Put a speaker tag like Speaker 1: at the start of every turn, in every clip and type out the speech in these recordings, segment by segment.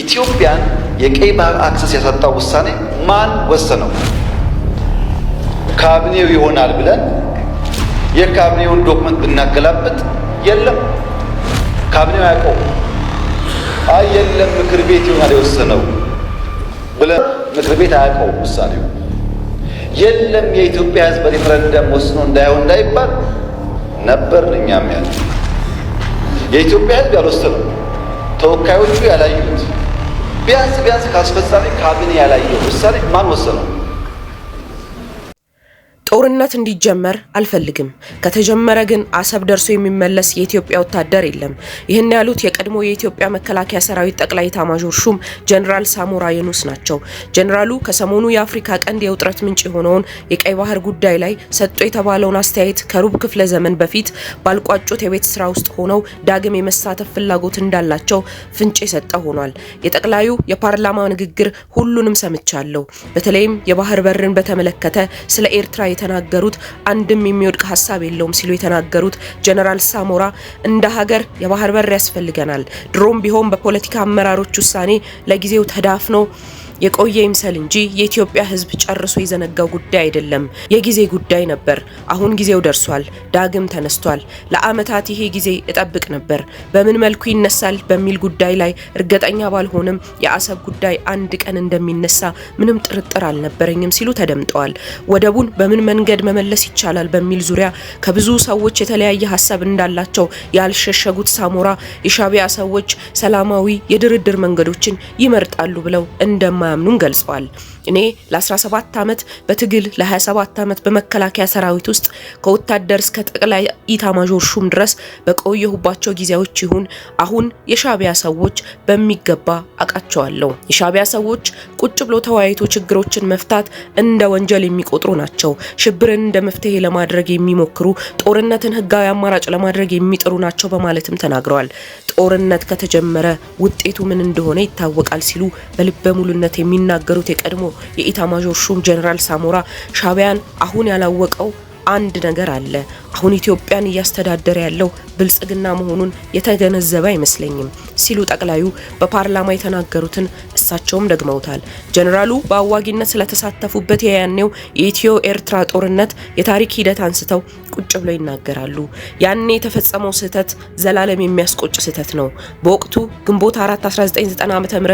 Speaker 1: ኢትዮጵያን የቀይ ባህር access ያሳጣው ውሳኔ ማን ወሰነው? ካቢኔው ይሆናል ብለን የካቢኔውን document ብናገላብጥ የለም፣ ካቢኔው አያውቀውም። አይ የለም፣ ምክር ቤት ይሆናል የወሰነው ብለን ምክር ቤት አያውቀውም ውሳኔው። የለም፣ የኢትዮጵያ ሕዝብ በሪፈረንደም ወስኖ እንዳይሆን እንዳይባል ነበር። እኛም ያለ የኢትዮጵያ ሕዝብ ያልወሰነው፣ ተወካዮቹ ያላዩት፣ ቢያንስ ቢያንስ ከአስፈጻሚ ካቢኔ ያላየው ውሳኔ ማን ወሰነው?
Speaker 2: ጦርነት እንዲጀመር አልፈልግም። ከተጀመረ ግን አሰብ ደርሶ የሚመለስ የኢትዮጵያ ወታደር የለም። ይህን ያሉት የቀድሞ የኢትዮጵያ መከላከያ ሰራዊት ጠቅላይ ኤታማዦር ሹም ጀነራል ሳሞራ የኑስ ናቸው። ጀነራሉ ከሰሞኑ የአፍሪካ ቀንድ የውጥረት ምንጭ የሆነውን የቀይ ባህር ጉዳይ ላይ ሰጡ የተባለውን አስተያየት ከሩብ ክፍለ ዘመን በፊት ባልቋጩት የቤት ስራ ውስጥ ሆነው ዳግም የመሳተፍ ፍላጎት እንዳላቸው ፍንጭ የሰጠ ሆኗል። የጠቅላዩ የፓርላማ ንግግር ሁሉንም ሰምቻለሁ። በተለይም የባህር በርን በተመለከተ ስለ ኤርትራ የተናገሩት አንድም የሚወድቅ ሀሳብ የለውም ሲሉ የተናገሩት ጀነራል ሳሞራ እንደ ሀገር የባህር በር ያስፈልገናል። ድሮም ቢሆን በፖለቲካ አመራሮች ውሳኔ ለጊዜው ተዳፍኖ የቆየ ይምሰል እንጂ የኢትዮጵያ ሕዝብ ጨርሶ የዘነጋው ጉዳይ አይደለም። የጊዜ ጉዳይ ነበር። አሁን ጊዜው ደርሷል። ዳግም ተነስቷል። ለአመታት ይሄ ጊዜ እጠብቅ ነበር። በምን መልኩ ይነሳል በሚል ጉዳይ ላይ እርግጠኛ ባልሆንም የአሰብ ጉዳይ አንድ ቀን እንደሚነሳ ምንም ጥርጥር አልነበረኝም ሲሉ ተደምጠዋል። ወደቡን በምን መንገድ መመለስ ይቻላል በሚል ዙሪያ ከብዙ ሰዎች የተለያየ ሀሳብ እንዳላቸው ያልሸሸጉት ሳሞራ የሻቢያ ሰዎች ሰላማዊ የድርድር መንገዶችን ይመርጣሉ ብለው እንደማያምኑም ገልጸዋል። እኔ ለ17 ዓመት በትግል፣ ለ27 ዓመት በመከላከያ ሰራዊት ውስጥ ከወታደር እስከ ጠቅላይ ኢታማዦር ሹም ድረስ በቆየሁባቸው ጊዜዎች ይሁን አሁን የሻቢያ ሰዎች በሚገባ አውቃቸዋለሁ። የሻቢያ ሰዎች ቁጭ ብሎ ተወያይቶ ችግሮችን መፍታት እንደ ወንጀል የሚቆጥሩ ናቸው። ሽብርን እንደ መፍትሄ ለማድረግ የሚሞክሩ፣ ጦርነትን ህጋዊ አማራጭ ለማድረግ የሚጥሩ ናቸው በማለትም ተናግረዋል። ጦርነት ከተጀመረ ውጤቱ ምን እንደሆነ ይታወቃል ሲሉ በልበ ሙሉነት የሚናገሩት የቀድሞ የኢታማዦር ሹም ጀነራል ሳሞራ ሻቢያን አሁን ያላወቀው አንድ ነገር አለ። አሁን ኢትዮጵያን እያስተዳደረ ያለው ብልጽግና መሆኑን የተገነዘበ አይመስለኝም ሲሉ ጠቅላዩ በፓርላማ የተናገሩትን እሳቸውም ደግመውታል። ጀነራሉ በአዋጊነት ስለተሳተፉበት የያኔው የኢትዮ ኤርትራ ጦርነት የታሪክ ሂደት አንስተው ቁጭ ብለው ይናገራሉ። ያኔ የተፈጸመው ስህተት ዘላለም የሚያስቆጭ ስህተት ነው። በወቅቱ ግንቦት 4 1990 ዓ.ም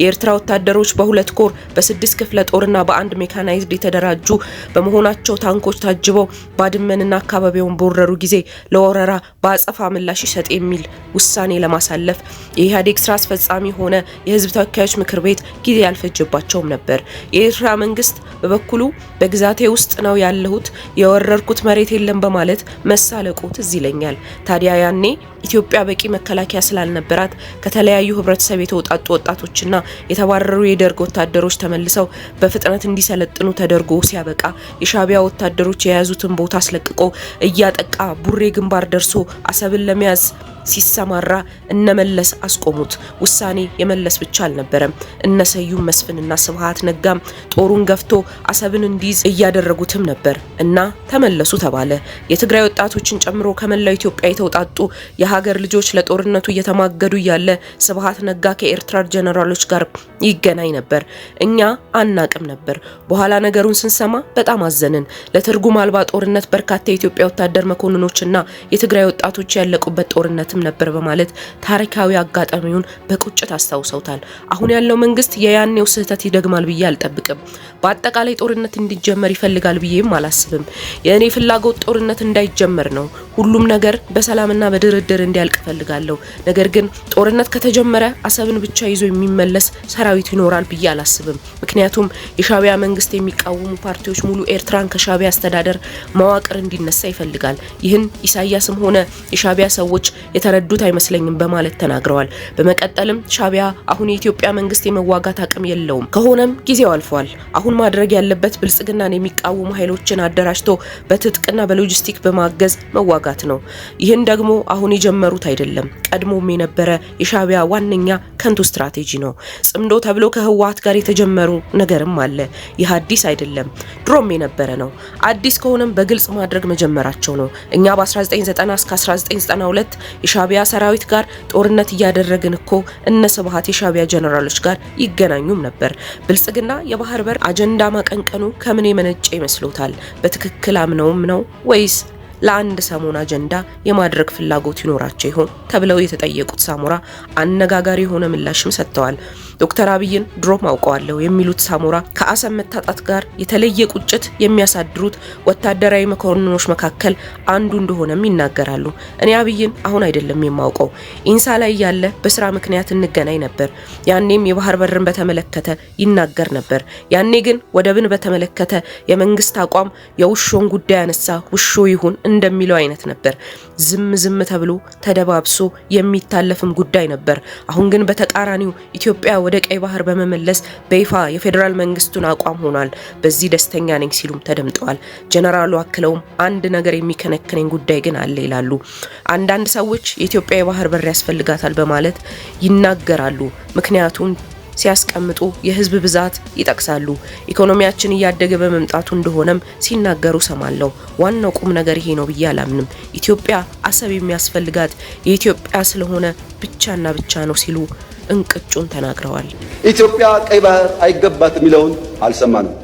Speaker 2: የኤርትራ ወታደሮች በሁለት ኮር፣ በስድስት ክፍለ ጦርና በአንድ ሜካናይዝድ የተደራጁ በመሆናቸው ታንኮች ታጅበው ባድመንና አካባቢውን በወረሩ ጊዜ ለወረራ በአጸፋ ምላሽ ይሰጥ የሚል ውሳኔ ለማሳለፍ የኢህአዴግ ስራ አስፈጻሚ ሆነ የህዝብ ተወካዮች ምክር ቤት ጊዜ ያልፈጀባቸውም ነበር። የኤርትራ መንግስት በበኩሉ በግዛቴ ውስጥ ነው ያለሁት፣ የወረርኩት መሬት የለም በማለት መሳለቁ ትዝ ይለኛል። ታዲያ ያኔ ኢትዮጵያ በቂ መከላከያ ስላልነበራት ከተለያዩ ህብረተሰብ የተውጣጡ ወጣቶችና የተባረሩ የደርግ ወታደሮች ተመልሰው በፍጥነት እንዲሰለጥኑ ተደርጎ ሲያበቃ የሻቢያ ወታደሮች የያዙትን ቦታ አስለቅቆ እያጠቃ ቡሬ ግንባር ደርሶ አሰብን ለመያዝ ሲሰማራ እነመለስ አስቆሙት። ውሳኔ የመለስ ብቻ አልነበረም። እነ ስዩም መስፍንና ስብሃት ነጋም ጦሩን ገፍቶ አሰብን እንዲይዝ እያደረጉትም ነበር እና ተመለሱ ተባለ። የትግራይ ወጣቶችን ጨምሮ ከመላው ኢትዮጵያ የተውጣጡ የሀገር ልጆች ለጦርነቱ እየተማገዱ እያለ ስብሃት ነጋ ከኤርትራ ጀነራሎች ጋር ይገናኝ ነበር። እኛ አናቅም ነበር። በኋላ ነገሩን ስንሰማ በጣም አዘንን። ለትርጉም አልባ ጦርነት በርካታ የኢትዮጵያ ወታደር መኮንኖችና የትግራይ ወጣቶች ያለቁበት ጦርነትም ነበር በማለት ታሪካዊ አጋጣሚውን በቁጭት አስታውሰውታል። አሁን ያለው መንግስት የያኔው ስህተት ይደግማል ብዬ አልጠብቅም። በአጠቃላይ ጦርነት እንዲጀመር ይፈልጋል ብዬም አላስብም። የእኔ ፍላጎት ጦርነት እንዳይጀመር ነው። ሁሉም ነገር በሰላምና በድርድር እንዲያልቅ እፈልጋለሁ። ነገር ግን ጦርነት ከተጀመረ አሰብን ብቻ ይዞ የሚመለስ ሰራዊት ይኖራል ብዬ አላስብም። ምክንያቱም የሻቢያ መንግስት የሚቃወሙ ፓርቲዎች ሙሉ ኤርትራን ከሻቢያ አስተዳደር መዋቅር እንዲነሳ ይፈልጋል። ይህን ኢሳያስም ሆነ የሻቢያ ሰዎች የተረዱት አይመስለኝም በማለት ተናግረዋል። በመቀጠልም ሻቢያ አሁን የኢትዮጵያ መንግስት የመዋጋት አቅም የለውም፣ ከሆነም ጊዜው አልፏል። አሁን ማድረግ ያለበት ብልጽግናን የሚቃወሙ ኃይሎችን አደራጅቶ በትጥቅና በሎጂስቲክ በማገዝ መዋጋት ነው። ይህን ደግሞ አሁን የጀመረው የጀመሩት አይደለም፣ ቀድሞም የነበረ የሻዕቢያ ዋነኛ ከንቱ ስትራቴጂ ነው። ጽምዶ ተብሎ ከህወሓት ጋር የተጀመሩ ነገርም አለ። ይህ አዲስ አይደለም፣ ድሮም የነበረ ነው። አዲስ ከሆነም በግልጽ ማድረግ መጀመራቸው ነው። እኛ በ1990 እስከ 1992 የሻዕቢያ ሰራዊት ጋር ጦርነት እያደረግን እኮ እነ ስብሃት የሻዕቢያ ጀነራሎች ጋር ይገናኙም ነበር። ብልጽግና የባህር በር አጀንዳ ማቀንቀኑ ከምን የመነጨ ይመስሎታል? በትክክል አምነውም ነው ወይስ ለአንድ ሰሞን አጀንዳ የማድረግ ፍላጎት ይኖራቸው ይሆን ተብለው የተጠየቁት ሳሞራ አነጋጋሪ የሆነ ምላሽም ሰጥተዋል። ዶክተር አብይን ድሮም አውቀዋለሁ የሚሉት ሳሞራ ከአሰብ መታጣት ጋር የተለየ ቁጭት የሚያሳድሩት ወታደራዊ መኮንኖች መካከል አንዱ እንደሆነም ይናገራሉ። እኔ አብይን አሁን አይደለም የማውቀው፣ ኢንሳ ላይ ያለ በስራ ምክንያት እንገናኝ ነበር። ያኔም የባህር በርን በተመለከተ ይናገር ነበር። ያኔ ግን ወደብን በተመለከተ የመንግስት አቋም የውሾን ጉዳይ አነሳ ውሾ ይሁን እንደሚለው አይነት ነበር። ዝም ዝም ተብሎ ተደባብሶ የሚታለፍም ጉዳይ ነበር። አሁን ግን በተቃራኒው ኢትዮጵያ ወደ ቀይ ባህር በመመለስ በይፋ የፌዴራል መንግስቱን አቋም ሆኗል። በዚህ ደስተኛ ነኝ ሲሉም ተደምጠዋል። ጀነራሉ አክለውም አንድ ነገር የሚከነክነኝ ጉዳይ ግን አለ ይላሉ። አንዳንድ ሰዎች የኢትዮጵያ የባህር በር ያስፈልጋታል በማለት ይናገራሉ። ምክንያቱም ሲያስቀምጡ የህዝብ ብዛት ይጠቅሳሉ። ኢኮኖሚያችን እያደገ በመምጣቱ እንደሆነም ሲናገሩ ሰማለሁ። ዋናው ቁም ነገር ይሄ ነው ብዬ አላምንም። ኢትዮጵያ አሰብ የሚያስፈልጋት የኢትዮጵያ ስለሆነ ብቻና ብቻ ነው ሲሉ እንቅጩን ተናግረዋል።
Speaker 1: ኢትዮጵያ ቀይ ባህር አይገባትም የሚለውን አልሰማንም።